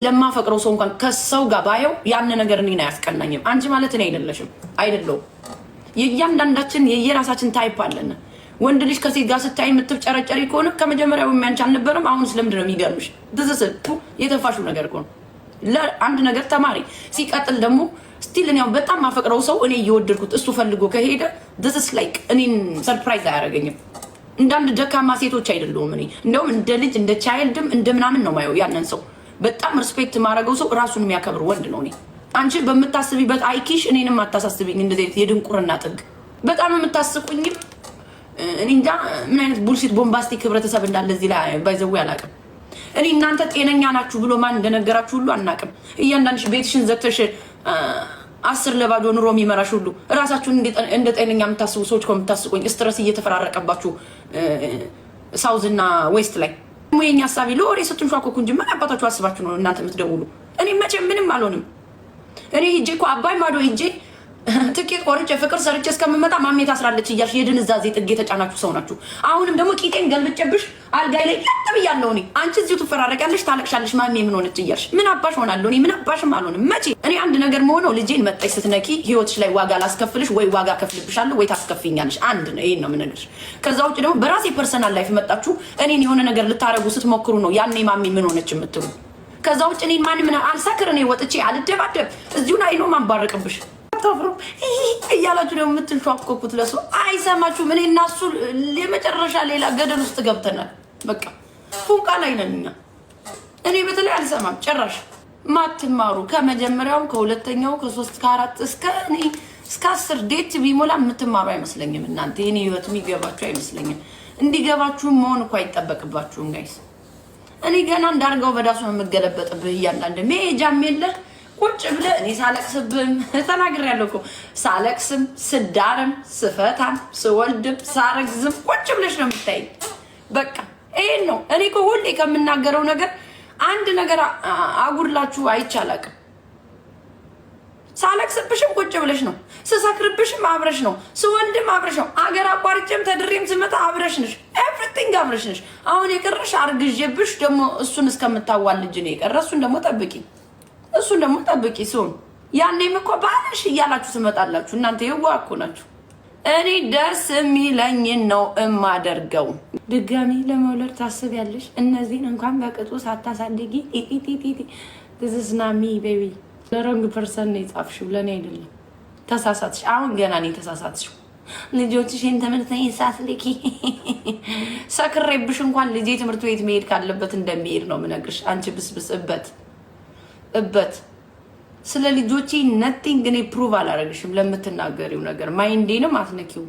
ለማፈቅረው ሰው እንኳን ከሰው ጋር ባየው ያን ነገር እኔን አያስቀናኝም። አንቺ ማለት እኔ አይደለሽም፣ አይደለሁም። የእያንዳንዳችን የየራሳችን type አለን። ወንድ ልጅ ከሴት ጋር ስታይ የምትፍጨረጨሪ ከሆነ ከመጀመሪያው የሚያንቺ አልነበረም። አሁን ስለምንድን ነው የሚገርምሽ? ትዝስ የተፋሹ ነገር እኮ ነው። ለአንድ ነገር ተማሪ። ሲቀጥል ደግሞ still እኔ ያው በጣም ማፈቅረው ሰው እኔ እየወደድኩት እሱ ፈልጎ ከሄደ this is like እኔን surprise አያደርገኝም። እንዳንድ ደካማ ሴቶች አይደለሁም። እኔ እንደውም እንደ ልጅ፣ እንደ child ም እንደ ምናምን ነው ማየው ያንን ሰው። በጣም respect የማደርገው ሰው ራሱን የሚያከብር ወንድ ነው። እኔ አንቺ በምታስቢበት IQ ሽ እኔንም አታሳስቢኝ። እንደዚህ አይነት የድንቁርና ጥግ በጣም የምታስቁኝም። እኔ እንጃ ምን አይነት bullshit bombastic ህብረተሰብ እንዳለ እዚህ ላይ by the way አላውቅም። እኔ እናንተ ጤነኛ ናችሁ ብሎ ማን እንደነገራችሁ ሁሉ አናውቅም። እያንዳንድሽ ቤትሽን ዘግተሽ 9-0 ኑሮ የሚመራሽ ሁሉ እራሳችሁን እንደ ጤነኛ የምታስቡ ሰዎች እኮ የምታስቁኝ፣ stress እየተፈራረቀባችሁ south እና west ላይ ደግሞ የኛ ሀሳቢ ለወሬ ስትንሿኮኩ እንጂ ምን አባታችሁ አስባችሁ ነው እናንተ የምትደውሉ? እኔ መቼም ምንም አልሆንም። እኔ ሂጄ እኮ አባይ ማዶ ሂጄ ትኬት ቆርጬ ፍቅር ሰርቼ እስከምመጣ ማሜ ታስራለች እያልሽ የድንዛዜ ጥግ የተጫናችሁ ሰው ናችሁ። አሁንም ደግሞ ቂጤን ገልብጬብሽ አልጋይ ላይ ለጥ ብያለሁ። እኔ አንቺ እዚሁ ትፈራረቂያለሽ፣ ታለቅሻለሽ። ማሜ ምን ሆነች እያልሽ ምን አባሽ ሆናለሁ? እኔ ምን አባሽም አልሆንም። መቼ እኔ አንድ ነገር መሆነው ልጄን መጠሽ ስትነኪ ህይወትሽ ላይ ዋጋ ላስከፍልሽ ወይ ዋጋ ከፍልብሻለሁ ወይ ታስከፍኛለሽ። አንድ ነው፣ ይሄን ነው የምነግርሽ። ከዛ ውጭ ደግሞ በራሴ personal life መጣችሁ እኔን የሆነ ነገር ልታረጉ ስትሞክሩ ነው ያኔ ማሜ ምን ሆነች የምትሉ። ከዛ ውጭ እኔን ማንም አልሰክር፣ እኔ ወጥቼ አልደባደብ፣ እዚሁን አይኖ ማንባረቅብሽ አታፍሩ እያላችሁ ደግሞ የምትንሿኮኩት ለሰው አይሰማችሁም። እኔ እና እሱ የመጨረሻ ሌላ ገደል ውስጥ ገብተናል። በቃ ፉንቃ ላይ ነን እኛ። እኔ በተለይ አልሰማም ጭራሽ። ማትማሩ ከመጀመሪያውም ከሁለተኛው ከሶስት ከአራት እስከ እኔ እስከ 10 date ቢሞላ የምትማሩ አይመስለኝም። እናንተ የኔ ህይወት የሚገባችሁ አይመስለኝም። እንዲገባችሁም መሆን እኮ አይጠበቅባችሁም guys። እኔ ገና እንዳርገው በዳሱ ነው የምገለበጥብህ። እያንዳንድ መሄጃም የለህ፣ ቁጭ ብለህ እኔ ሳለቅስብህም ተናግሬያለሁ እኮ፣ ሳለቅስም ስዳርም ስፈታም ስወልድም ሳረግዝም ቁጭ ብለሽ ነው የምታይ። በቃ ይሄን ነው። እኔ እኮ ሁሌ ከምናገረው ነገር አንድ ነገር አጉድላችሁ አይቼ አላውቅም። ሳለቅስብሽም ቁጭ ብለሽ ነው፣ ስሰክርብሽም አብረሽ ነው፣ ስወልድም አብረሽ ነው፣ አገር አቋርጬም ተድሬም ስመጣ አብረሽ ነሽ። Everything አብረሽ ነሽ። አሁን የቀረሽ አርግዤብሽ ደግሞ እሱን እስከምታዋልጅ ነው የቀረ። እሱን ደግሞ ጠብቂ፣ እሱን ደግሞ ጠብቂ። ሲሆን ያኔም እኮ ባለሽ እያላችሁ ትመጣላችሁ። እናንተ የዋህ እኮ ናችሁ። እኔ ደስ የሚለኝን ነው እማደርገው። ድጋሚ ለመውለድ ታስቢያለሽ? እነዚህን እንኳን በቅጡ ሳታሳድጊ ኢቲቲቲ። This is not me, baby። ለ wrong person ነው የጻፍሽው፣ ለእኔ አይደለም። ተሳሳትሽ። አሁን ገና ነው የተሳሳትሽው። ልጆችሽን ትምህርት ቤት ሳትልኪ ሰክሬብሽ እንኳን ልጄ ትምህርት ቤት መሄድ ካለበት እንደሚሄድ ነው የምነግርሽ። አንቺ ብስብስ እበት እበት። ስለ ልጆቼ nothing እኔ prove አላደረግሽም። ለምትናገሪው ነገር mind ኤንም አትነኪው፣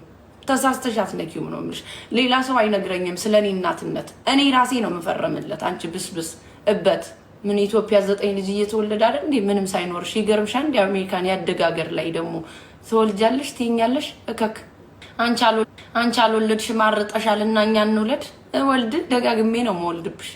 ተሳስተሽ አትነኪውም ነው የምልሽ። ሌላ ሰው አይነግረኝም ስለ እኔ እናትነት፣ እኔ ራሴ ነው የምፈረምለት። አንቺ ብስብስ እበት። ምን ኢትዮጵያ ዘጠኝ ልጅ እየተወለደ አይደል እንዴ? ምንም ሳይኖርሽ ይገርምሻል። እንዲ አሜሪካን ያደገ ሀገር ላይ ደግሞ ትወልጃለሽ፣ ትይኛለሽ። እከክ አንቺ አልወለድሽም አርጠሻል እና እኛ እንውለድ። ወልድ ደጋግሜ ነው የምወልድብሽ።